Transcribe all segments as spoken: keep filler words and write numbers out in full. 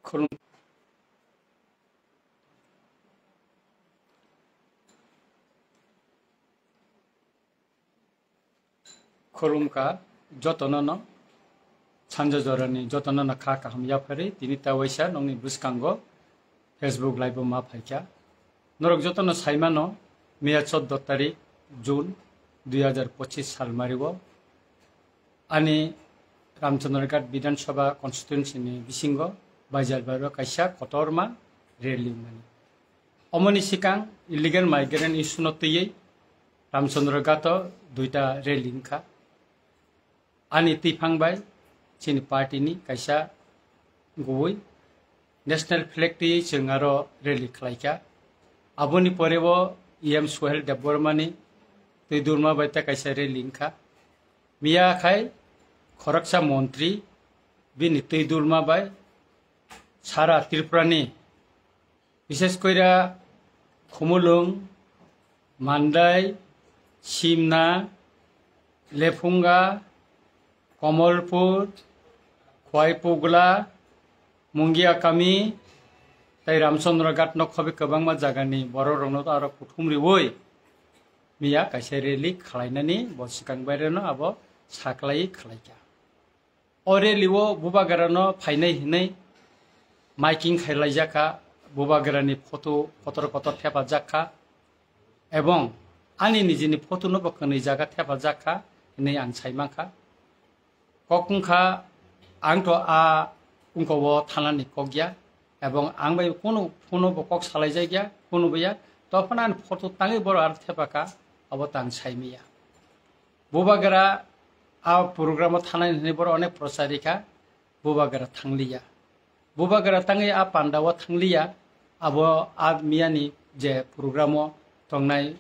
Khulum-, khulumkha jotono no, sanja jorani jotono no kha kaham yapharwi tini ta waisa nokni bwskango Facebook live o ma phaikha. Norok jotono saimano, miya chordo tarik June dui hazar pochis sal mario ani Ramchandraghat Bidhan Sabha constituency ni bisingo Baijalbari o kaisa kotorma rally wngmani. Omoni sikang illegal migrant issue no twiwi Ramchandraghat o duita rally wngkha. Ani twiphang bai chini party ni kaisa gubui national flag twi chwng aro rally khlaikha. Aboni pore bo E M Suhel Debbarma ni twi durma bai ta kaisa rally wngkha. Miya khai khoroksa montri bini twi durma bai sara Tripura ni, bishes koira Khumulwng, Mandai, Simna, Lephunga, Komolpur, Khwaipugla, Mungiakami, tei Ramchandraghat no khobi kwbangma jagani borok rokno aro kuthum riwi miya kaisa rally khlainani bo swkang baireno abo saklai khlaikha. O rally o Bubagra no phainai hinwi miking khailaijakha, Bubagra ni photo kotor kotor thepajak kha, ebong ani nijini photo no bo kwnwi jaga thepajak kha hinwi ang sai mankha. Kok wngkha, ang to a wngko o thanani kok ya, ebong ang bai kunu phone bo kok salaijakya, kunu bo ya, to phano ani photo tangwi boro aro thepakha, abo tang saimaya. Bubagra a program o thanai hinwi boro onek prochar rikha, Bubagra thangliya. Bubagra tangwi a panda o thangliya, abo a miyani je program o tongnai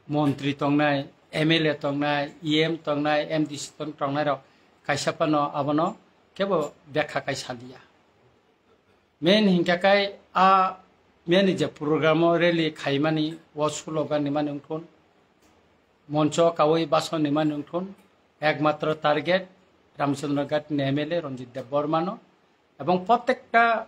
montri tongnai, M L A tongnai, E M tongnai, M D C tong-, tongnai rok kaisa phano abono kebo bekha kai saliya. Main hinkha kai a miyani je program o rally khaimani o slogan ni mani wngthun, moncho kawi bason ni mani wngthun, ekmatro target Ramchandra Ghat ni M L A Ranjit Debbarma no, ebong protekta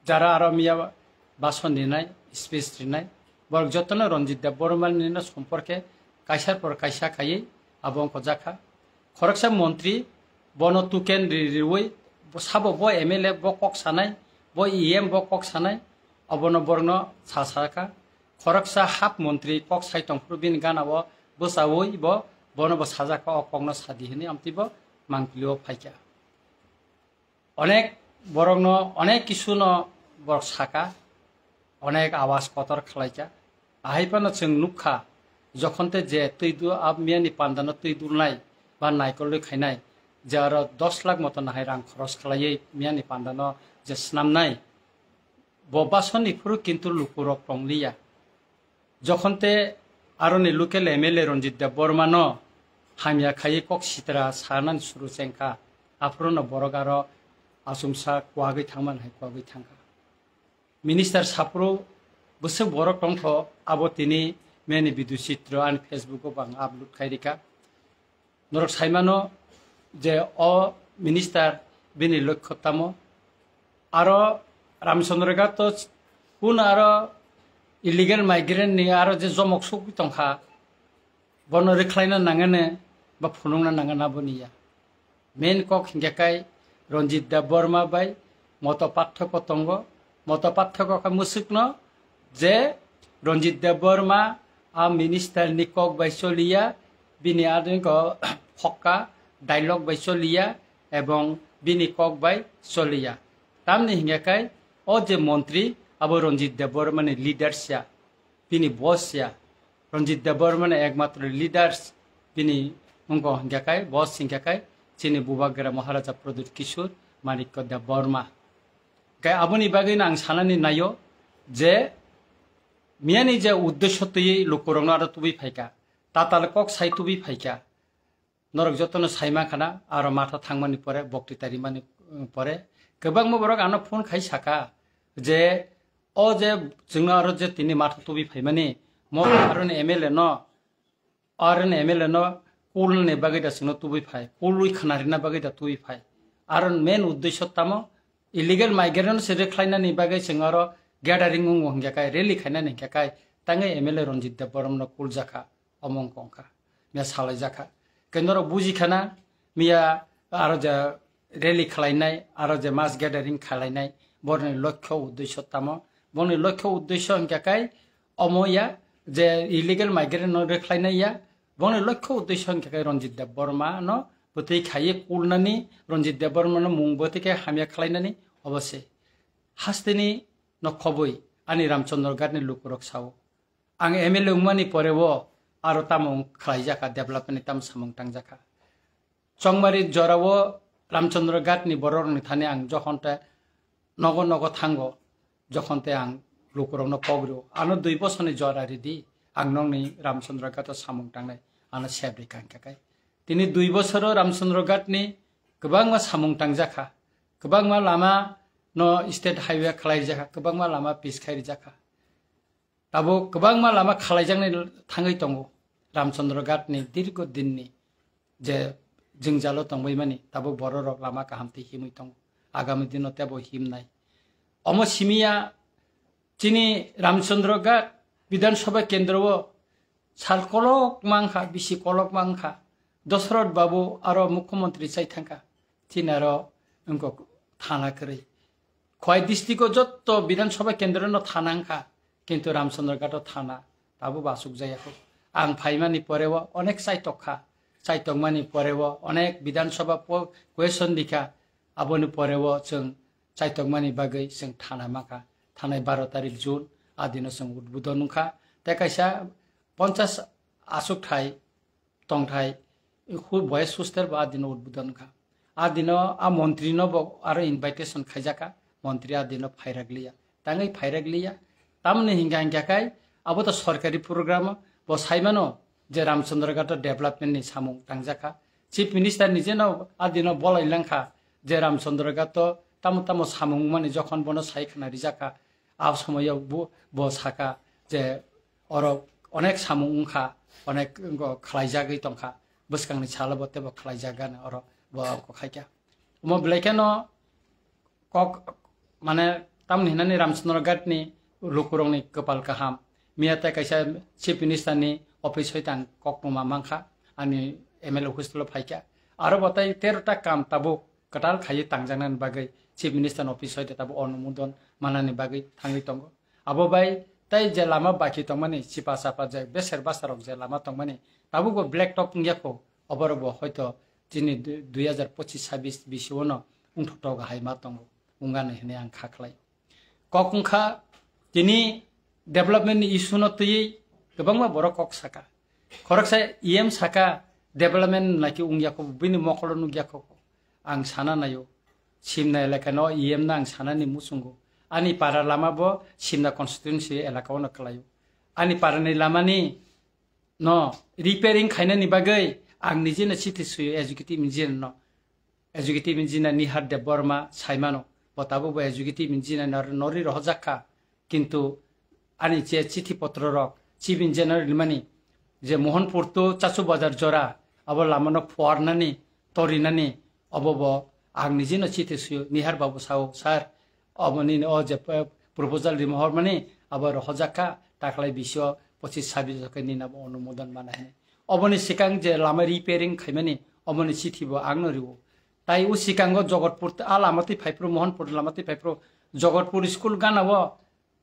jara aro miya bason rinai, speech rinai, borok jotono Ranjit Debbarma ni no somporke kaisar por kaisa khaiwi abo wngkha jakha. Khoroksa montri bono tuken ri-, riwi sabo bo M L A bo kok sanai, bo E M bo kok sanai, obono borokno sa sakha. Khoroksa hap montri kok sai tongphuru bini gana o bwchawi bo bono bo sajakha, o kokno sadi hinwi amtwi bo mangpili o phaikha. Onek borokno onek kisu no borok saka, onek awas kotor khlaikha. Ahai phano chwng nukha, jokhon te je twi du-, a miyani panda no twi dulnai ba naikolwi khainai, je aro dos lakh moto nahai rang khoros khlaiwi miyani panda no je snamnai, bo basoni phuru kintu lukurok tongliya. Jokhon te aroni local M L A Ranjit Debbarma no hamya khaiwi kok sitra sanani suru chengkha, aphuru no borok aro achomsa kwagwi thangmani hai kwagwi thangkha. Minister saphuru bwswk borok tongkho, abo tini meni video chitro ani Facebook o bo ang upload khai rikha. Norok saimano je o minister bini lokho tamo. Aro Ramchandra Ghat to kun aro illegal migrant ni aro je jomok sugwi tongkha, bono rwkhlaina nangani ba phunukna nangani aboni ya. Main kok hinkhe kai Ranjit Debbarma bai moto pathoko tongo. Moto pathoko khe mwswkno je Ranjit Debbarma a minister ni kok bai choliya, bini adingo phokka dialogue bai choliya ebong bini kok bai choliya. Tamni hinkhe kai o je montri abo Ranjit Debbarma ni leaders ya, bini boss ya. Ranjit Debbarma ni ekmatro leaders bini wngkha hinkhe kai, boss hinkhe kai chini Bubagra Maharaja Pradyut Kishore Manikya Debbarma. Kai aboni bagwi no ang sanani naio je miyani je uddesho twiwi lukurokno aro tubui phaikha, tatal kok sai tubui phaikha. Norok jotono sai mankha na, aro matha thangmani pore, bokti tarimani, um, pore, kwbangma borok ano phone khai saka je, o je chwngno aro je tini matha tubui phaimani, mo aro ni M L A no, aro ni M L A no kulnani bagwi da chwngno tubui phai, kulwi khna rina bagwi da tubui phai. Aro main uddesho tamo, Illegal migrant se rwkhlainani bagwi chwng oro gathering wngo hwnkhe kai, rally khainani hwnkhe kai, tangwi M L A Ranjit Debbarma no kuljakha, omo wngkha, miya salaijakha. Khe norok bujikhana, miya aro je rally khlainai, aro je mass gathering khlainai, borni lokho uddesho tamo? Borni lokho uddesho hwnkhe kai, omo ya, je illegal migrant no rwkhlainai ya, borni lokho uddesho hwnkhe kai Ranjit Debbarma no bwtwi khaiwi kulnani, Ranjit Debbarma no mung bwtwi khe hamya khlainani, obo se. Hasteni no khobwi ani Ramchandra Ghat ni lukurok sao. Ang M L A wngmani pore o aro tamo wng khlaijakha, development ni tamo samung tangjakha. Chongmari jorao Ramchandra Ghat ni borok rokni thani ang jokhon te nogo nogo thango, jokhon te ang lukurokno kok rio. Ano dui bosor ni jora ridi, ang nokni Ramchandra Ghat o samung tangnai, ano sep ri kang khe kai. Tini dui bosoro Ramchandra Ghat ni kwbangma samung tangjakha, kwbangma lama no state highway khlaijakha, kwbangma lama pis khai rijakha. Tabuk kwbangma lama khalaijaknai thangwi tongo. Ramchandra Ghat ni dirgo dinni je jwngjalo tongbaimani, tabuk bororok lama kaham tei himwi tongo. Agami dino tebo himnai. Omo simiya chini Ramchandra Ghat Bidhan Sabha kendro o sal kolok mangkha, bisi kolok mangkha. Dosrot Babu aro mukhyamantri chai thangkha. Chini aro wngkha thana kwrwi. Khowai district o jotto Bidhan Sabha kendro no thana wngkha, kintu Ramchandra Ghat o thana tabuk bo asuk jaya kho. Ang phaimani pore o onek chaitok kha, chaitokmani pore o onek Bidhan Sabha po-, question rikha, aboni pore o chwng chaitokmani bagwi chwng thana mankha. Thanai baro tarik June, a dino chwng udbodon wngkha. Tei kaisa ponchas asuk thai tongthai hu-, boys hostel bo a dino udbodon wngkha. A dino a montri no bo aro invitation khaijakha, montri a dino phairak liya. Tangwi phairak liya. Tamoni hingka hingka khai abo to sorkari program o bo saimano je Ramchandra Ghat o development ni samung tangjakha. Chief Minister ni jeno a dino bolai langkha je Ramchandra Ghat o tamo tamo samung mani jokhon bono sai khna rijakha. A somoyo bo, bo saka je oro onek samung wngkha, onek wngkha khlaijagwi tongkha, bwskangni salo bo teibo khlaijak gana oro bo kok khaikha. Omo belai kheno kok, mane, tamni hinani Ramchandra Ghat ni lukurokni kwpal kaham. Miya tei kaisa Chief Minister ni office hoi tang kok tongma mankha, ani M L A hostel o phaikha. Aro bo tei tero ta kam tabuk kwtal khaiwi tangjaknani bagwi Chief Minister ni office hoi tabo onumodon manani bagwi thangwi tongo. Abo bai tei je lama baki tongmani, chipa chapa je beser basa rok je lama tongmani, tabukbo black top wngya kho, oborok bo hoito chini du-, dui hazar pochis sabis bisio no wngthok thok hai ma tongo, wngani hinwi ang kha khlai. Kok wngkha tini development ni issue no twiwi kwbangma borok kok saka. Khoroksa E M saka development naikhe wngya kho, bini mokolo nukya kho. Ang sana naio, Simna elaka no E M no ang sanani muchungo. Ani para lama bo Simna constituency elaka o no kwlaio. Ani para ni lama ni no repairing khainani bagwi ang nije no chithi suyo executive engineer no. Executive engineer Nihar Debbarma saimano, bo tabuk bo executive engineer nor-, norwi rohorjak kha. Kintu ani je chithi potro rok, chief engineer rimani, je Mohanpur to Chachu Bazar jora, abo lama no phuarnani, torinani, obo bo ang nije no chithi suyo, Nihar Babu sao, sir, obo nini o je, eh, proposal rima hormani, abo rohorjak kha, taklai bisio pochis sabis jokhe nini abo onumodon mana hini. Oboni sikang je lama repairing khaimani, oboni chithi bo ang no rio. Tai o sikango Jogotpur, a lama twi phai phuru, Mohanpur lama twi phai phuru, Jogotpur school gana o,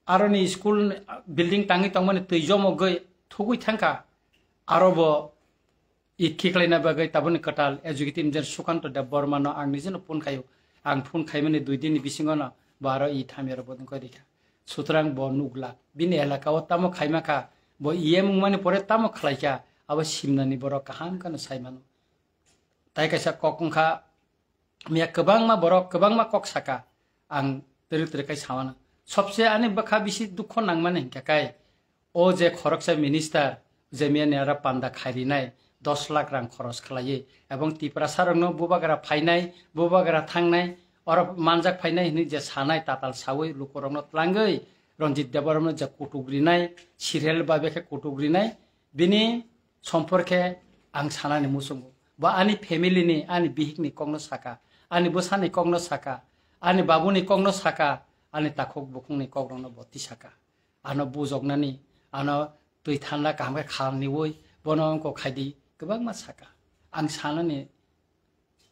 aroni school building tangwi tongmani twi jomogwi thugwi thangkha. Aro bo it khiklaina bagwi taboni kwtal executive engineer Sukanto Debbarma no ang nijeno phone khaio. Ang phone khaimani dui din ni bisingo no bo aro it hamya rok bo wngkha rikha. Sutrang bo nukla. Bini elaka o tamo khaima kha, bo E M wngmani pore tamo khlaikha, abo Simnani borok kaham kheno saimano. Tai kaisa kok wngkha, miya kwbangma borok, kwbangma kok saka, ang twrwk twrwk khai samano. Sobse ani bwkha bisi dukho nangmani hinkha kai, o je khoroksa minister, je miya ni aro panda khairinai, dos lakh rang khoros khlaiwi, ebong Tiprasa rokno bubagra phainai, bubagra thangnai, oro manjak phainai hinwi je sanai tatal sawi lukurokno tlangwi, Ranjit Debbarma no je kutuk rinai, serial babe khe kutuk rinai, bini somporkhe ang sanani muchungo. Bo ani family ni, ani bihik ni kokno saka, ani bwsani kokno saka, Ani babuni kokno saka, ani takhuk bukhukni kokrokno bo tisaka. Ano bujoknani, ano twi thanda kaham khe khalniwi, bono wngkok khaidi kwbangma saka. Ang sanani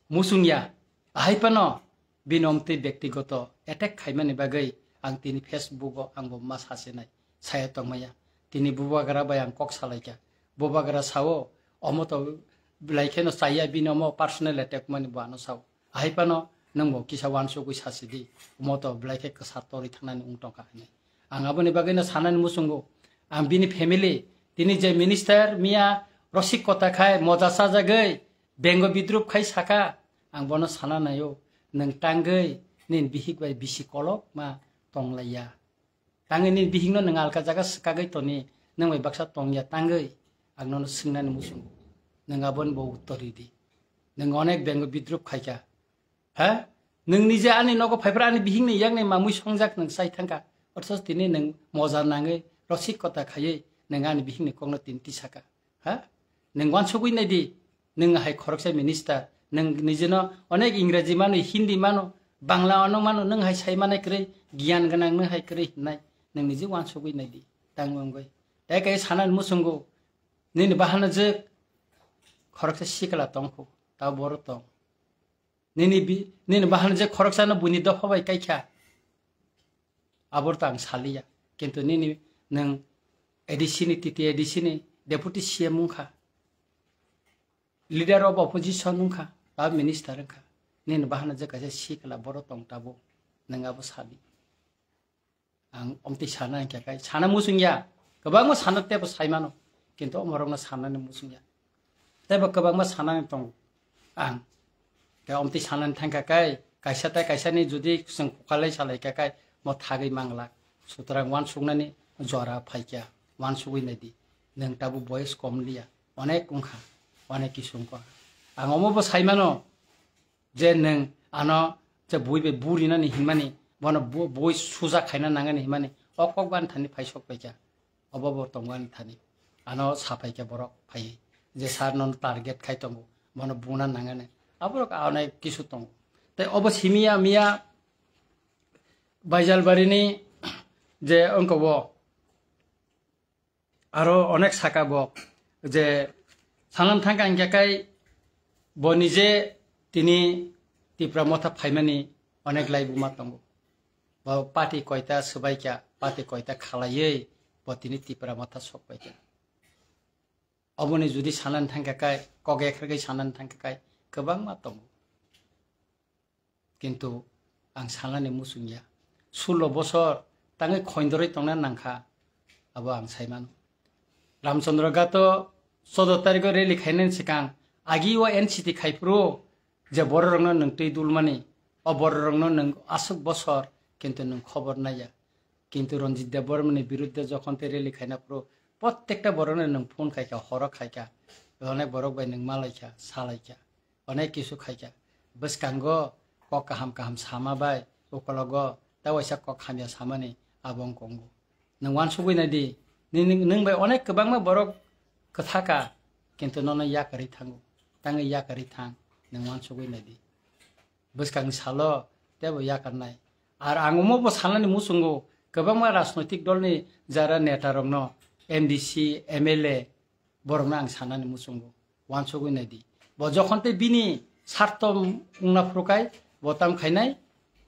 muchungya, ahai phano bini omtwi bektigoto attack khaimani bagwi ang tini Facebook o ang bo ma sasinai, saya tongmaya. Tini bubagra bai ang kok salaikha. Bubagra sao, omo to belai kheno chaya, bini omo personal attack mani bo ano sao. Ahai phano nwng bo kisa wansugwi sasidi, omo to belai khe kwsa torwi thangnani wng tongkha hinwi. Ang aboni bagwino sanani muchungo, ang bini family, tini je minister miya rosik kota khai moja sajagwi bengo bidrup khai saka, ang bono sana naio, nwng tangwi nini bihik bai bisi kolok ma tonglaiya. Tangwi nini bihikno nwng alka jaga swkagwi toni, nwng bai baksa tongya tangwi, ang nono swngnani muchungo. Nwng aboni bo uttor ridi. Nwng onek bengo bidrup khaikha. Ha? Nwng nije ani nogo phaiphra ani bihikni yakni mamwi songjak nwng chai thangkha. Othoch tini nwng moja nangwi rosik kota khaiwi nwng ani bihikni kokno tini tisaka. Ha? Nwng wansugwi naidi. Nwng hai khoroksa minister. Nwng nijeno onek Ingreji mano, Hindi mano, Bangla ano mano, nwng hai sai manai kwrwi, giyan gwnang nwng hai kwrwi hinnai. Nwng nije wansugwi naidi. Tangwi wngwi. Tei kai sanani muchungo. Nini bahana jwk khoroksa sikla tongkhu. Ta boro tong. Nini bi-, nini bahan je khoroksano buini dopha bai kaikha. Abor ta ang saliya. Kintu nini nwng A D C ni, T T A D C ni Deputy C M wngkha. Leader of Opposition wngkha. Ba minister wngkha. Nini bahan je kaisa sikla boro tong tabo. Nwng abo sali. Ang omtwi sana hingkha kai, sana muchung ya. Kwbangma sana tebo sai mano. Kintu omorokno sanani muchung ya. Tebo kwbangma sanani tongo ang. Khe omtwi sanani thangkha kai, kaisa tai kaisani jodi chwng kukalai salaikha kai, mo thagwi manglak. Sutrang wansuknani jora phaikha, wansugwi naidi. Nwng tabuk boyes kom liya. Onek wngkha, onek kisu wngkha. Ang omo bo sai mano, je nwng ano je bui bai burinani hinmani, bono bu-, bui suja khaina nangani hinmani, o kok bani thani phai sok paikha, obo bo tongmani thani. Ano sa paikha borok phai, je sir nono target khai tongo, bono buna nangani. Aborok onek kisu tongo. Tei obo simiya miya Baijalbarini je wngkha bo, aro onek saka bo je sanam thangkha hingkha kai bo nije tini Tipra Motha phaimani onek laibuma tongo. Bo party koita swbaikha, party koita khalaiwi bo tini Tipra Motha sokpaikha. Oboni jodi sanani thangkha kai, kok ekhrwgwi sanani thangkha kai, kwbangma tongo. Kintu ang sanani muchung ya. Sullo bosor tangwi khoindorwi tongna nangkha, abo ang sai mano. Ramchandra Ghato choudo tarikho rally khainani swkang agi o N C T khai phuru je bororokno nwng twi dulmani, o bororokno nwng aswk bosor, kintu nwng khobor naiya. Kintu Ranjit Debbarmani biruddhe jokhon tei rally khaina phuru, prottekta borokno nwng phone khaikha, horo khaikha, onek borok bai nwng malaikha, salaikha. Onek kisu khaikha. Bwskango kok kaham kaham sama bai, ukologo ta waisa kok hamya samani abo wng kongo. Nwng wansugwi naidi, nini, nwng bai onek kwbangma borok kwthaka, kintu nono yakarwi thango. Tangwi yakarwi thang, nwng wansugwi naidi. Bwskangni salo teibo yakarnai. Ar ang omo bo sanani muchungo, kwbangma rajnoitik dolni jara netarokno, M D C, M L A, borokno ang sanani muchungo, wansugwi naidi. Bo jokhon tei bini sarto wngna phuru kai, bo tam khainai,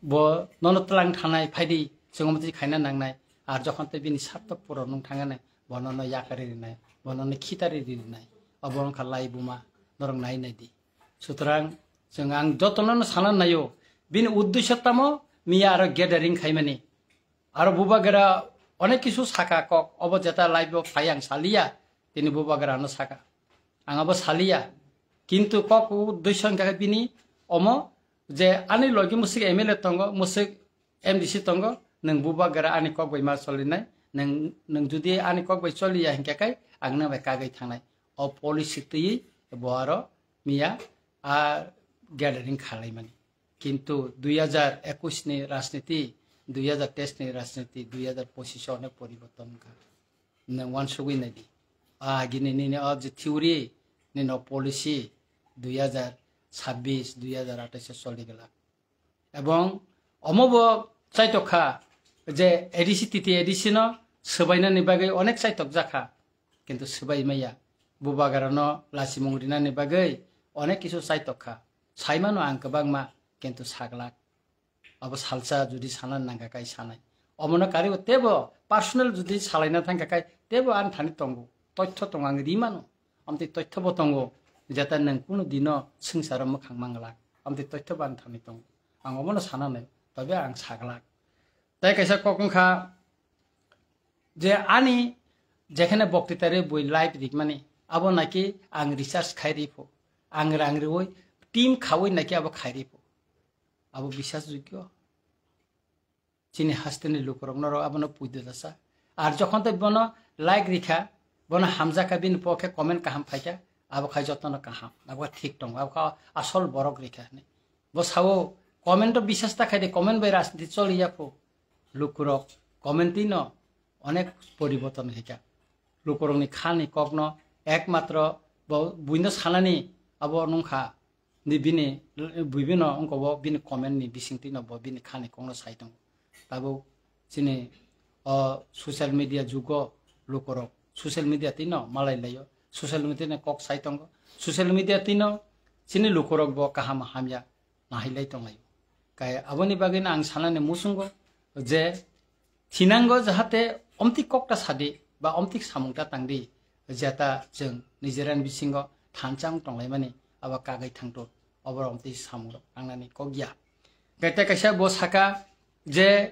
bo nono twlang thanai, phaidi, chwng omo twi khaina nangnai. Ar jokhon tei bini sarto puron wng thangani, bo nono yakarwi rinai, bo nono khitari rinai. Obo wngkha laibuma, norok nai naidi. Sutrang, chwng ang jotono no sana naio, bini uddesho tamo miya aro gathering khaimani. Aro bubagra onek kisu saka kok, obo jeta live o phai ang saliya, tini bubagra no saka. Ang abo saliya. Kintu kok uddesho hingkha khe bini omo je ani logi musik M L A tongo, musik M D C tongo, nwng bubagra ani kok bai ma solinai, nwng, nwng jodi ani kok bai soliya hingkha khe ang nang bai kagwi thangnai. O policy twiwi bo aro miya a gathering khalaimani. Kintu dui hajar ekwis ni rajniti, dui hajar teis ni rajniti, dui hajar pochis o onek poriborton wngkha. Nwng wansugwi naidi. A gini nini o je theory, nini o policy dui hajar sabbis, dui hajar atais o choli glak. Ebong Omo bo chaitok kha je A D C, T T A D C no swbainani bagwi onek chaitok jakha, kintu swbai maya. Bubagra no lachimung rinani bagwi onek kisu chaitok kha. Saimano ang kwbangma, kintu saglak. Abo salsa judi sana nangkha kai sanai. Omono karibo tebo personal judi salaina thangkha kai tebo ani thani tongo. Toitho tongo, ang rimano. Amtwi toitho bo tongo. Jeta nwng kunu dino swngcharo mwkhang manglak. Amtwi toitho bo ani thani tongo. Ang omono sana nai. Tobe ang saglak. Tai kaisa kok wngkha je ani jekhene boktitari bui live rikmani, abo naki ang research khai ripho. Ang rang riwi team khawi naki abo khai ripho. Abo bisas jogyo. Chini hasteni lukurok norok abono puido dasa. Ar jokhon tei bono like rikha, bono hamjakha, bini pokhe comment kaham phaikha, abo khai jotono kaham. Abo thik tongo, abo kha asol borok rikha hinwi. Bo sao comment o bisas ta khai de, comment bai rajniti choli ya pho. Lukurok comment twi no onek poriborton khaikha. Lukurokni khani kokno ekmatro bo buino sanani abo nungkha. Ni bini, bibino wngkha bo bini comment ni bisingtwi no bo bini khani kokno sai tongo. Tabuk chini o social media jugo lukurok social media twi no malai laio, social media ni kok sai tongo, social media twi no chini lukurok bo kaham hamya nahilai tonglaio. Kai aboni bagwi no ang sanani muchungo je thinango jahate omtwi kokta sadi ba omtwi samungta tangdi, jeta chwng nijera ni bisingo thansa wng tonglaimani abo kagwi thangto, oborok omtwi samungrok tangnani kok ya. Kete kaisa bo saka je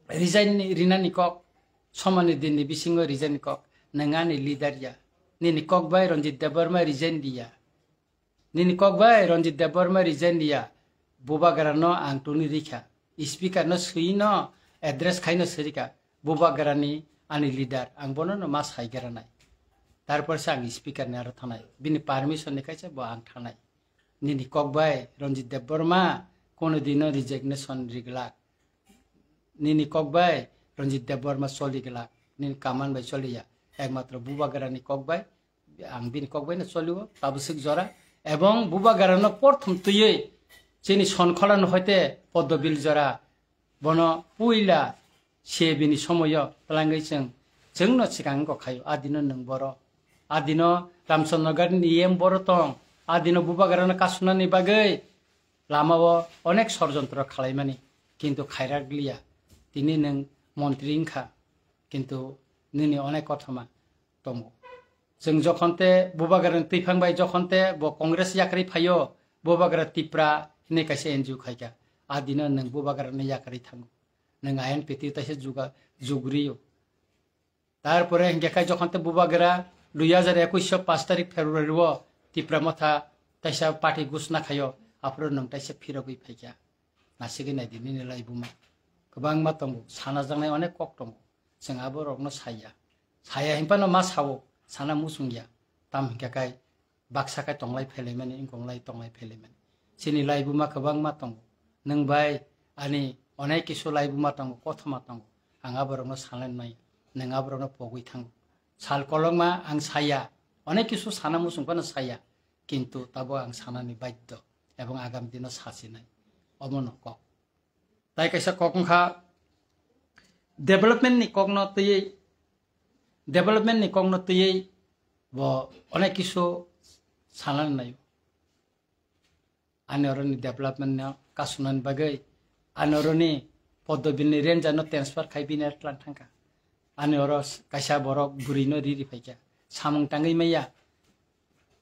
resign ni rinani kok, somani dinni bisingo resign ni kok, nwng ani leader ya, nini kok bai Ranjit Debbarma resign diya. Nini kok bai Ranjit Debbarma resign diya, Bubagra no ang tuni rikha, speaker no swi no address khai no sirika, Bubagra ni ani leader, ang bono no ma sai gra nai. Tarpor se ang speaker ni aro thanai, bini permission ni kaisa bo ang thanai. Nini kok bai Ranjit Debbarma kono dino resignation riglak. Nini kok bai Ranjit Debbarma choli glak, nini kaman bai choli ya. Ekmatro Bubagra ni kok bai, ang bini kok bai no choli o, tabuk swk jora. Ebong Bubagra no porthom twiwi chini Sonkhola no hoite Poddobil jora, bono puila se bini somoyo twlangwi chwng, chwng no swkang wngkha khaio. A dino nwng boro, a dino Ramchandra Nagar ni E M boro tong, a dino Bubagra no kasunani bagwi lama o onek sorjontro khalaimani, kintu khairak liya. Tini nwng montri wngkha, kintu nini onek kothoma tongo. Chwng jokhon te Bubagra ni twiphang bai jokhon te bo Congress yakrwi phaio, Bubagra Tipra hinwi kaisa N G O khaikha. A dino nwng Bubagra ni yakrwi thango. Nwng I N P T taisa juga-, jugriyo. Tarpore hinkhe khai jokhon te Bubagra dui hajar ekush o pash tarik February o Tipra Motha taisa party gusna khaio, aphuru nwng taisa phirogwi phaikha. Nasigwi naidi nini laibuma. Kwbangma tongo, sana jaknai onek kok tongo. Chwng aborokno saya. Saya hinphano ma sao, sana muchungya. Tam hinkhe khai baksa khe tonglai phelaimani, wngkonglai tonglai phelaimani. Chini laibuma kwbangma tongo. Nwng bai ani onek kisu laibuma tongo, kothoma tongo. Ang aborokno sanai nai, nwng aborokno pogwi thango. Sal kolokma ang saya, onek kisu sana muchung phano saya, kintu tabo ang sanani baddo ebong agam dino sasinai. Omono kok. Tai kaisa kok wngkha development ni kokno twiwi, development ni kokno twiwi bo onek kisu sanani naio. Ani oroni development no kasunani bagwi, ani oroni Poddobil ni ranger no transfer khai bini tlang thangkha. Ani oro s-, kaisa borok bwrwi no riri phaikha. Samung tangwi maya.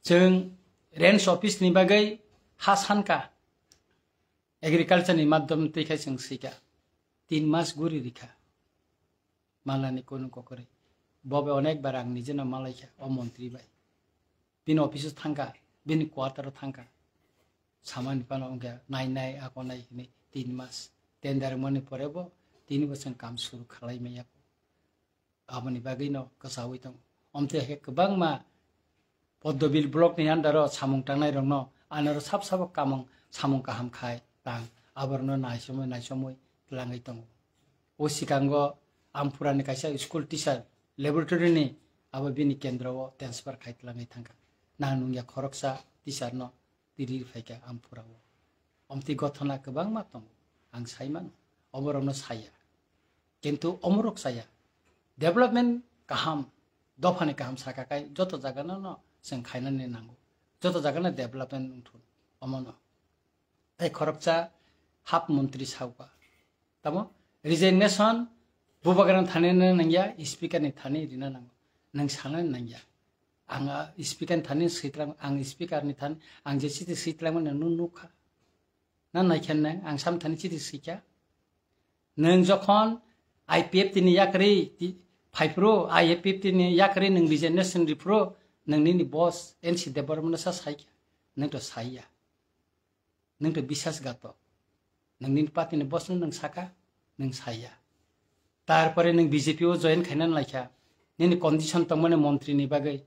Chwng range office ni bagwi ha sankha. Agriculture ni madhyam twi khai chwng swikha. Tin mas guri rikha. Malani kunu kokori. Bobe onek bar ang nijeno malaikha o montri bai. Bini office o thangkha, bini quarter o thangkha. Samani phano wngkha nai nai ako nai hinwi tin mas. Tender mani pore bo tini bosong kam suru khalai maya. Aboni bagwi no kwchaui tongo. Omtwi hai khe kwbangma Poddobil block ni under o samung tangnai rokno anoro sab sabo kamung samung kaham khai tang aborokno naisomwi naisomwi twlangwi tongo. O sikango Amphura ni kaisa school teacher laboratory ni abo bini kendro o transfer khai twlangwi thangkha. Nang nungya khoroksa teacher no tiri phaikha Amphura o. Omtwi gothona kwbangma tongo. Ang sai mano, oborokno saya. Kintu omorok saya. Development kaham, dophani kaham saka kai joto jagano no chwng khainani nango. Joto jagano development wngthun omono. Tei khoroksa hap montri sauka. Tamo resignation bubagrano thani nangya, speaker ni thani rina nango. Nang sanani nangya. Ang, ah, speaker ni thani swi twlang, ang speaker ni thani, ang je chiti swi twlangmani nung nukha. Na naikha nang, ang sam thani chiti swikha. Nang jokhon I P F T ni yakri ti-, phaiphuru, I P F T ni yakri nang resignation riphuru, nang nini boss N C Debbarma no sa saikha. Nang to saiya. Nang to bisas gato. Nang nini party ni boss no nang saka, nang saiya. Tarpore nang B J P o join khaina laikha. Nini condition tongmani montri ni bagwi.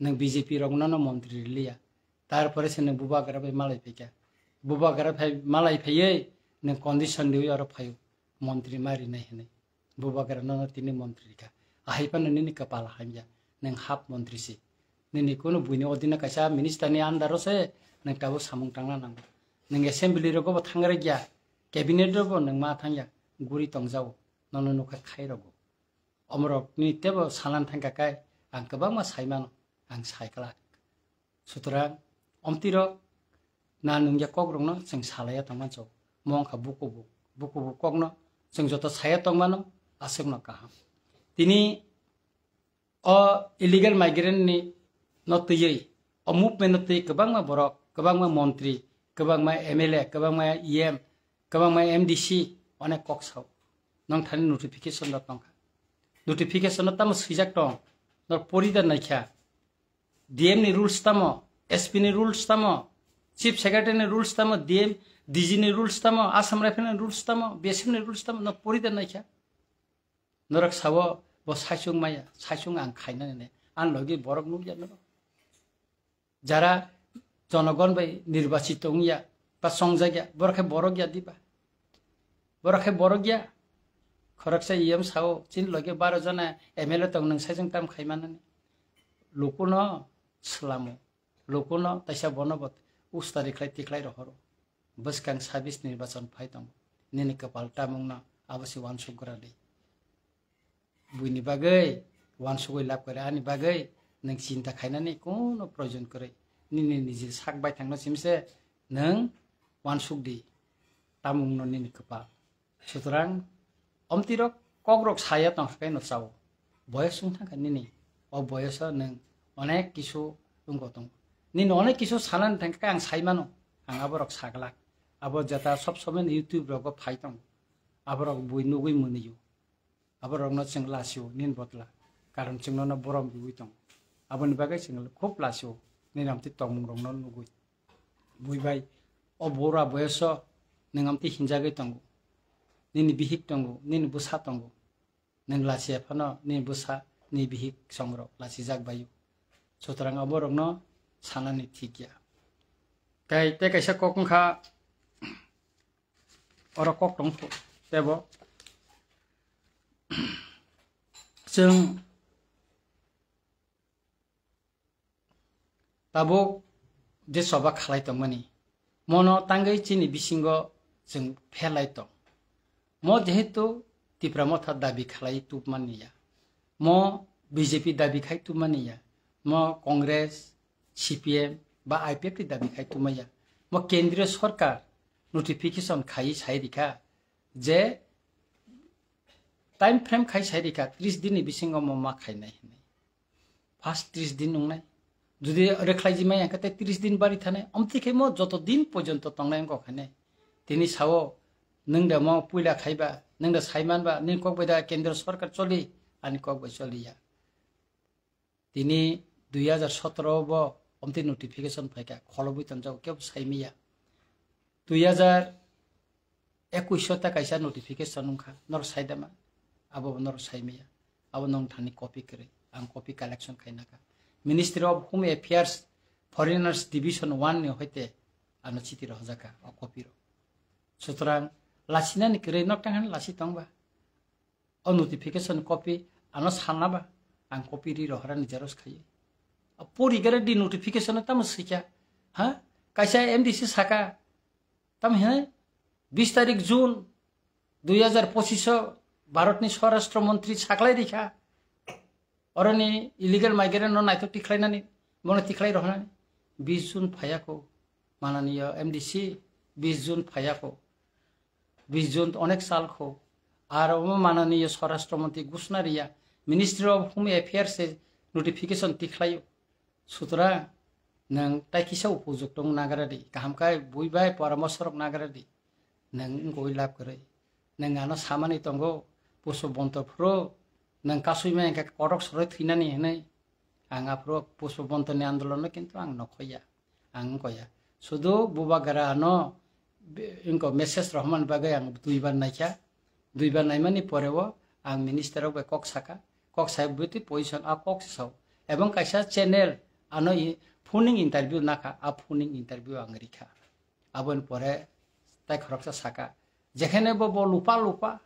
Nang B J P rokno no montri riliya. Tarpore se nang bubagra bai malai phaikha. Bubagra phai malai phaiwi nang condition riwi oro phaio. Montri ma rinai hinwi. Bubagra no no tini montri rikha. Ahai phano nini kapal hamya. Nang hap montri si. Nini kunu buini odina kaisa minister ni under o se nang tabuk samung tangna nango. Nang assembly rogo bo thangrai gya. Cabinet rogo nang ma thangya. Guri tongjao. Nono nukha khai rogo. Omorok ni tebo sanan thangkha kai ang kwbangma sai mano, ang sai kla. Sutrang omtirok na nungya kok rokno chwng salaiya tongma chok. Mo wngkha bukubu, bukubu kokno chwng joto saya tongmano aswkno kaham. Tini o illegal migrant ni no twiwi, o movement no twi kwbangma borok, kwbangma montri, kwbangma M L A, kwbangma E M, kwbangma M D C onek kok sao. Nong thani notification no tongkha. Notification no tamo swijak tong, nor pori da naikha. D M ni rules tamo, S P ni rules tamo, Chief Secretary ni rules tamo, D M, D G ni rules tamo, Assam Rifle ni rules tamo, B S F ni rules tamo, no pori da naikha. Norok sao bo saichung maya, saichung ang khainani ne. Ang logi borok nukya norok. Jara jonogon bai nirbachito wngya, ba chongjak ya, borok khe borok ya diba? Borok khe borok ya. Khoroksa E M sao, chini logi baro jona M L A tong, nang saichung tam khaimanani. Lukuno swlamo. Lukuno taisa bono bo ustari khlai tikhlai rohoro. Bwskang sabis nirbachon phai tongo. Nini kwpal tamungno abo se uansuk gra di. Buini bagwi uansugwi lab kwrwi ani bagwi nwng chinta khainani kuno proyojon kwrwi. Nini niji sak baithangno simse nwng uansuk di. Tamungno nini kwpal. Sutrang, omtirok kokrok saya tongkha khe no chao. Boyos wng thangkha nini. O boyoso nwng onek kisu wngko tongo. Nini onek kisu sanani thangkha khe ang sai mano. Ang aborok saglak. Abo jeta sob somoi YouTube rogo phai tongo. Aborok bui nugwi mwnio. Aborokno chwng lasio nini botla. Karon chwng nono borom riwi tongo. Aboni bagwi chwng khub lasio nini amtwi tongmung rokno nugwi. Bui bai, o bura boyoso nwng amtwi hinjagwi tongo. Nini bihik tongo, nini bwsa tongo. Nwng lachiya phano nini bwsa, nini bihik songrok lachijak baio. Sutrang aborokno sanani thik ya. Tei, tei kaisa kok wngkha, oro kok tong tebo. Chwng tabuk je choba khalai tongmani, mono tangwi chini bisingo chwng phelai tong. Mo jehetu Tipra Motha dabi khalai tubmani ya, mo B J P dabi khai tubmani ya, mo Congress, C P M ba I P F T dabi khai tubmani ya, mo kendriyo sorkar notification khai sai rikha je time frame khai sai rikha tris din ni bisingo mo ma khainai hinwi. First tris din wngnai. Jodi rwkhlai jimai hwnkhe tei tris din bari thanai. Omtwi khe mo joto din porjonto tongnai wngkha khainai. Tini sao, nwng da mo puila khaiba, nwng da saimanba, nini kok bai da kendro sorkar choli, ani kok bai choliya. Tini dui hajar sotoro bo omtwi notification phaikha, kholobwi tonjago, kebo saimiya. Dui hajar ekuish o ta kaisa notification wngkha, norok saidama, abo bo norok saimiya. Abo nong thani copy kwrwi, ang copy collection khainakha. Ministry of Home Affairs, Foreigners Division one ni hoite ano chiti rohorjakha o copy rok. Sutrang lasinani kwrwi nok tang hani lasi tongba. O notification copy ano sanna ba, ang copy ri rohorani xerox khaiwi. A pori gare di notification tamo swikha, ha? Kaisa M D C saka, tamo hinai Bis tarik June dui hajar pochisho Bharatni Swarashtra Montri saklai rikha, oroni illegal migrant no naithok tikhlainani, bono tikhlai rohonani. Bis June phayakho, mananiya M D C, bis June phayakho, bis June onek sal kho. Ar omo mananiya Swarashtra Montri gusna riya, Ministry of Home Affairs se notification tikhlaio. Sutra, nwng tai kisa upujuktung nagra di, kaham khe bui bai poramorsho rok nagra di. Nwng wngkoi lab kwrwi. Nwng ano samani tongo, Pushpabanta phuru nwng kasui ma hwnkhe kotok soroi thwinani hwnwi. Ang aphuru Pushpabantani andolono kintu ang nokhoya, ang wngkoya. Sudu bubagra ano be-, wngko message rohormani bagwi ang duibar naikha. Duibar naimani poreo ang minister rok bai kok saka. Kok sai bwtwi position a kok se sao. Ebong kaisa channel ano i-, phoning interview nakha, a phoning interview ang rikha. Aboni pore tai khoroksa saka, jekhene bo, bo lupa lupa,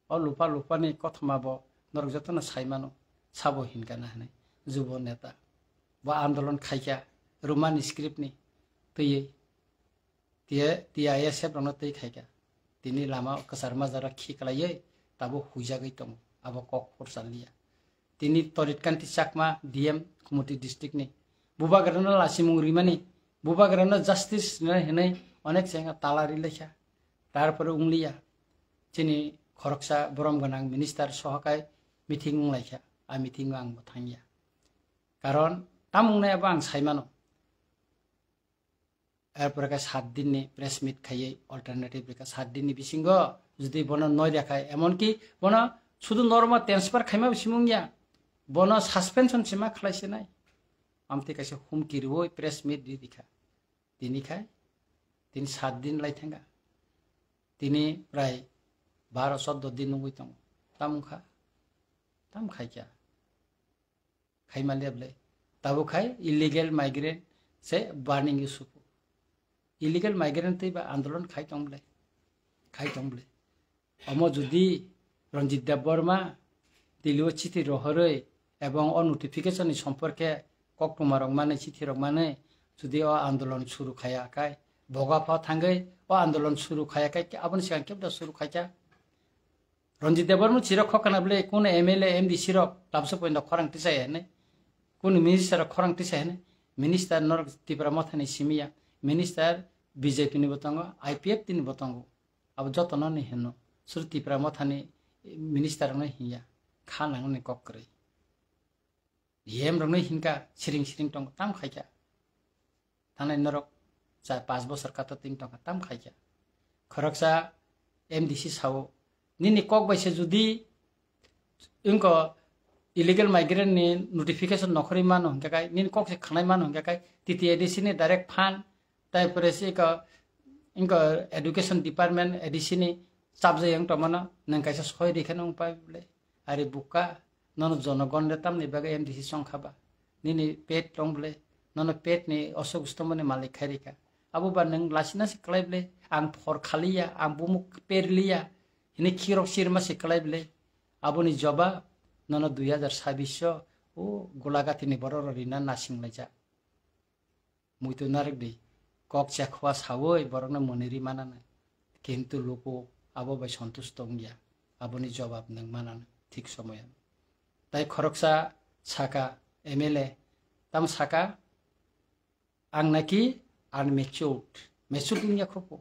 o lupa lupa ni kothoma bo norok jotono sai mano, sabo hinkha na hinwi, jubo neta. Bo andolon khaikha, Roman script ni twiwi, tiye, T I S F rokno twi khaikha. Tini lama kwchar majra khiklaiwi tabuk huijagwi tongo, abo kok phursa liya. Tini Torit Kanti Chakma, D M, Kumoti district ni. Bubagrano lachimung rimani, bubagrano justice rinai hinwi onek chengya tala ri lekha. Tarpore wngliya. Chini khoroksa borom gwnang minister sohokai meeting wnglaikha. A meeting o ang bo thangya. Karon tam wngnai abo ang saimano. Erpore khe sat din ni press meet khaiwi alternative rikha. Sat din ni bisingo jodi bono noi rwkha, emonki bono sudu normal transfer khaima bo simung ya, bono suspension sima khlai sinai. Amtwi kaisa humki rwui press meet ri rikha. Tini khai, tini sat din lai thangkha. Tini prai baro choddo din nungwi tongo. Tam wngkha, tam khaikha. Khaima leble. Tabuk khai illegal migrant se burning issue. Illegal migrant tei ba andolon khai tong ble. Khai tong ble. Omo jodi Ranjit Debbarma Delhi o chithi rohorwi ebong o notification ni somporke koktwma rok mane chithi rok mane jodi o andolon suru khaya khai boga pha thangwi o andolon suru khaya khai aboni sigang kebda suru khaikha. Ranjit Debbarma chirok khokana bwle kunu M L A, M D C rok tabsa poinda khorang tisai hene, kunu minister rok khorang tisai hene, minister norok Tipra Mothani simiya, minister B J P ni bo tongo, I P F T ni bo tongo, abo jotono ni hino, suru Tipra Mothani minister rokno hinya, kha nangni kok kwrwi. D M rokno hinkha siring siring tongo tam khaikha. Thanai norok cha pas bosor kato ting tongkha tam khaikha. Khoroksa M D C sao nini kok bai se jodi wngko illegal migrant ni notification nokhorwi mano hinkha kai, nini kok se khanai mano hinkha kai, T T A D C ni direct fund Tai pore se iko, iko education department A D C ni chapjai yang tomano, nang kaisa soi rikhe nung pai bole. Ari buka, nono jonogon de tamni bagwi M D C song khaba. Nini pet tong bole, nono pet ni osok ustomoni malik khai rikha. Abo ba nang lasina se klai bole, ang phor khaliya, ang bumuk perliya, hini khirok sirma se klai bole. Aboni jobab, nono dui hajar sabbish o, o gulagati ni borok rok rina nasing laijak. Muitu narwk di, kok chekhoa sawi borokno mwnwi ri mananai, kintu luku abo bai sontush tongya, aboni jobab nwng mananai thik somoyan. Tai khoroksa saka M L A, tamo saka, ang naki unmatured, matured wngya khopo,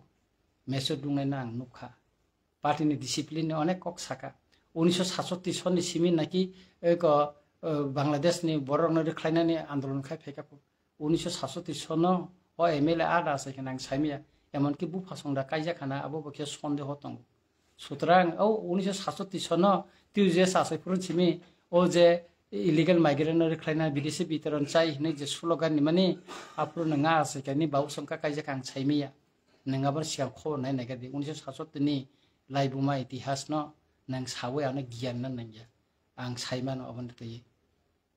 matured wngnaino ang nukha. Party ni discipline ni onek kok saka. Unisho satsottish sonni simi naki eko, eh, Bangladesh ni borok no rwkhlainani andolon khai phaikha po. Unisho satsottish sonno o M L A ada asai khana ang saimaya. Emonki bupha songda kaijak khana abo bo khe sondeho tongo. Sutrang o unisho satsottish sonno T U J S asai phuru simi o je illegal migrant no rwkhlaina bidesi bitoron chai hinwi je slogan ni mani aphuru nwnga asai khani bau songkha kaijak ang saimaya. Nang abo sigang khobor nai naikha di, unisho satsottish ni laibuma itihas no nang sawi ano giyan na nangya. Ang saimano aboni twi.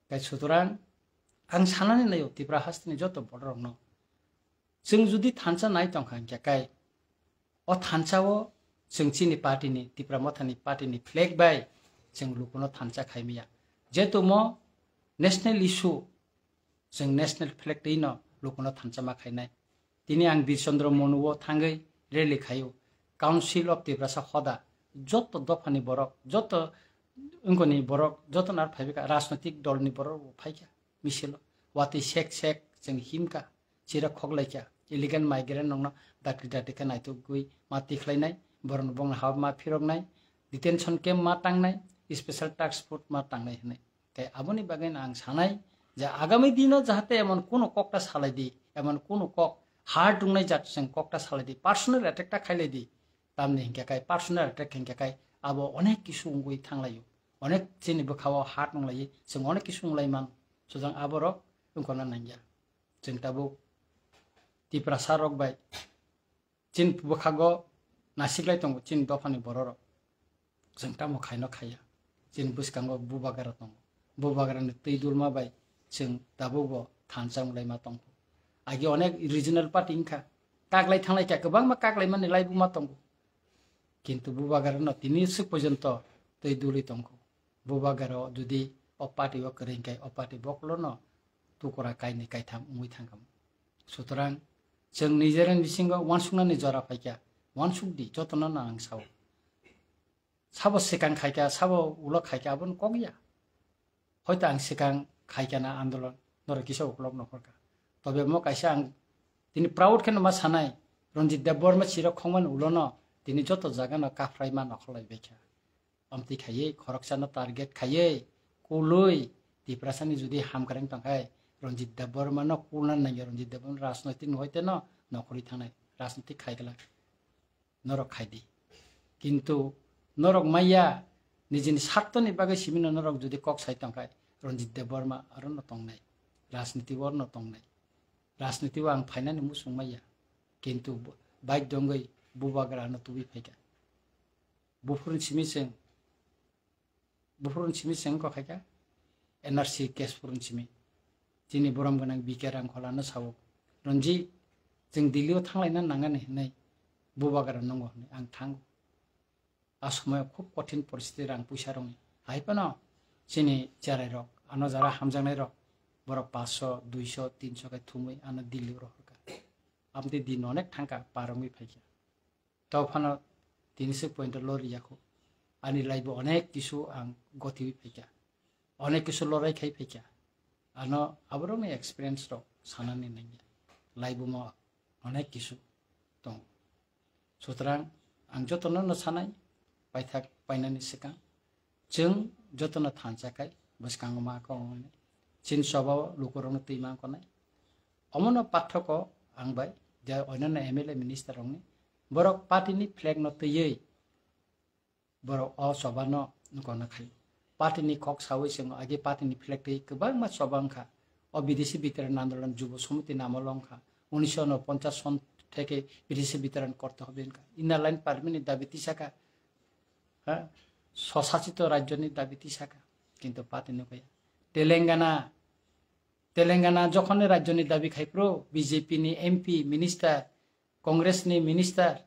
Kai sutrang ang sanani naio Tripura hasteni joto borok rokno. Chwng judi thansa nai tongkha hinkhe kai o thansa o chwng chini party ni, Tipra Motha ni party ni flag bai chwng lukuno thansa khaimaya. Jetumo national issue chwng national flag twi no lukuno thansa ma khainai. Tini ang Bir Chandra Monu o thangwi rally khaio. Council of Tiprasa hoda, joto dophani borok, joto wngkoni borok, joto nar phaibaikha, rajnotik dolni borok bo phaikha misilo. Watwi sek sek chwng himkha, chira khoklaikha, illegal migrant rokno dakti dakti khe naitugwi ma tikhlainai, borokno bongni ha ma phiroknai, detention camp ma tangnai, special task force ma tangnai hwnwi. Tei aboni bagwi no ang sanai je agami dino jahate emon kuno kokta salai di, emon kuno kok hard wngnai jat chwng kokta salai di, personal attack ta khailai di. Tamni hinkhe kai personal attack hinkhe kai abo onek kisu wngwi thanglaio, onek chini bwkhao hard wnglaio, chwng onek kisu wnglaimano. Suchwng aborok wngkona nangya. Chwng tabuk Tiprasa rok bai chini bwkhago nasiklai tongo chini dophani bororok. Chwng tamo khaino khaiya. Chini bwskango bubagra tongo. Bubagrani twi dulma bai chwng tabukbo thansa wnglaima tongkho. Agi onek regional party wngkha. Kaklai thanglai kha, kwbangma kaklaimani laibuma tongo. Kintu bubagrano tini swk porjonto twi dulwi tongkho. Bubagra jodi o party o kwrwi hwnkhe o party bokolono tukura kainwi kaitham wngwi thangkha. Sutorang chwng nijera bisingo uansuknani jora phaikha, uansukdi jotono no ang sao. Sabo swkang khaikha, sabo ulo khaikha, abono kok ya. Hoito ang swkang khaikha na andolon, norok kisa uklok nokhorkha. Tobe mo kaisa ang tini proud kheno ma sanai, Ranjit Debbarma chirok khongmani ulono tini joto jagano kaphraima nokholai baikha. Amtwi khaiwi, khoroksano target khaiwi, kulwi, Tiprasani jodi hamkreng tongkhai, Ranjit Debbarmano kulna nangya, Ranjit Debbarma rajnoitik no hoite no nokhorwi thangnai, rajnoitik khaigwlak. Norok khaidi. Kintu norok maya nijini sartoni bagwi simino norok jodi kok sai tongkhai, Ranjit Debbarma arono tongnai, rajniti o arono tongnai. Rajniti o ang phainani muchung maya. Kintu bo-, baidyo wngwi bubagra ano tubui phaikha. Buphuruni simi chwng, buphuruni simi chwng wngkha khaikha N R C case phuruni simi. Chini borom gwnang B K Rangkholano sao, "Ranjit, chwng Delhi o thanglaina nangani," hwnwi, bubagra nwngo hwnwi ang thango. A somoyo khub kothin poristiti rang puisa rokni. Hai phano chini cherai rok, ano jara hamjaknai rok, borok paanch sho, dui sho, tin sho khe thumwi ano Delhi o rohorkha. Amtwi din onek thangkha, par wngwi phaikha. Tei phano tini swk point o lori yakho. Ani life o onek kisu ang gotiwi phaikha. Onek kisu lorai khai phaikha. Ano aborokni experience rok sanani nangya. Life o mo onek kisu tongo. Sutrang ang jotono no sanai, paithak painani swkang. Chwng jotono thansa khai bwskango ma kok wngnai. Chini choba o lukurokno twi ma wngnai. Omono pathoko ang bai je onyanno M L A minister rokni borok party ni flag no twiwi borok o choba no nukona khai. Party ni kok sawi chwng agi party ni flag twi kwbangma choba wngkha. O bidesi bitaran andolon Jubo Samiti namolo wngkha. Unisho unoponchas son theke bidesi bitaran korte hobe wngkha. Inner line permit ni dabi tisakha. Ha? Swsachito rajyo ni dabi tisakha. Kintu party nukaya. Telangana, Telangana jokhon ni rajyo ni dabi khai phuru B J P ni M P, minister, Congress ni minister,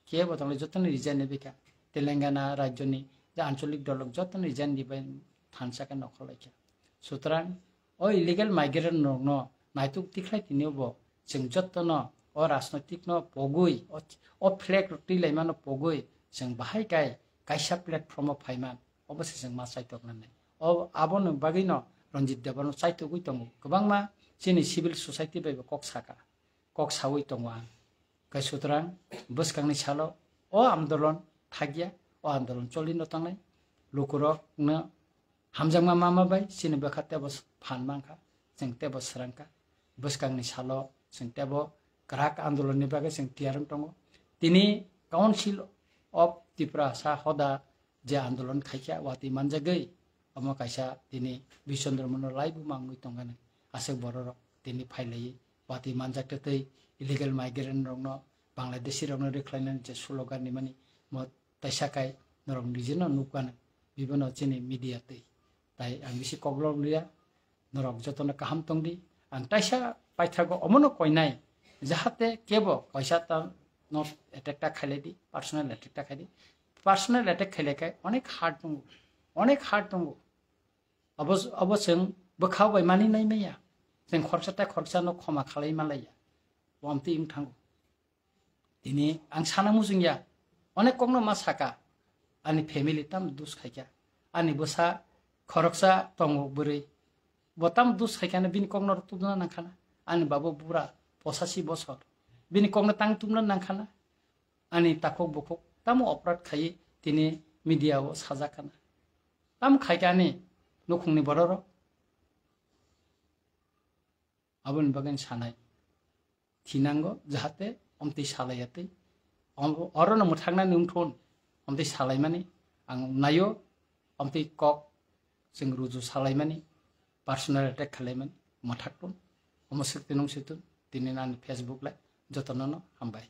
kebo tongle jotono resign ni bikha. Telangana rajyo ni je ancholik dolok jotono resign ni bai thansa khe nokhor laikha. Sutrang o illegal migrant rokno naituk tikhlai tini bo chwng jotono o rajnoitik no pogwi, o, o flag rok twi laimano pogwi chwng bahai kai kaisa platform o phaiman, obo se chwng ma chaitok nanai. O, aboni bagwi no Ranjit Debbarma chaitogwi tongo. Kwbangma chini civil society bai bo kok saka, kok sawi tongo ang. Kai sutrang bwskangni salo o andolon thakya, o andolon choli no tangnai. Lukurok no hamjakma mama bai chini bwkha tebo phan mankha, chwng tebo swrangkha. Bwskangni salo chwng tebo kwrak andolonni bagwi chwng tiyar wng tongo. Tini Council of Tiprasa hoda je andolon khaikha, watwi manjagwi omo kaisa tini Bishondro Mono laibuma wngwi tongkha nai. Aswk bororok tini phailaiwi watwi manjak tei illegal migrant rokno, Bangladeshi rokno rwkhlainani je slogan rimani, mo taisa kai norok nijeno nukha nai, bibono chini media twi. Tai ang bisi koklok liya, norok jotono kaham tongdi. Ang taisa paithago omono koinai, jahate kebo kaisa ta no attack ta khailai di, personal attack ta khaidi. Personal attack khailai khai onek hard tongo, onek hard tongo. Abo, abo chwng bwkha bai mani nai maya. Chwng khoroksa tai khoroksa no khoma khalai malaiya. Bo amtwi wng thango. Tini ang sana muchungya. Onek kokno ma saka, ani family tam dus khaikha, ani bwsa khoroksa tongo bwrwi, bo tam dus khaikha na bini kokno tumna nangkhana, ani babo bura posasi bosor, bini kokno tang tumna nangkhana, ani takhuk bukhuk tamo oprad khaiwi tini media o sajak khana, tam khaikha ani nukhungni bororok. Aboni bagwi sanai thinango, jahate omtwi salaiya twi. Om-, orono mwthaknani wngthun, omtwi salaimani ang naio, omtwi kok chwng ruju salaimani, personal attack khalaimani mwthak tun. Omo swk tinung swk tun, tini ani Facebook lai jotono no hambai.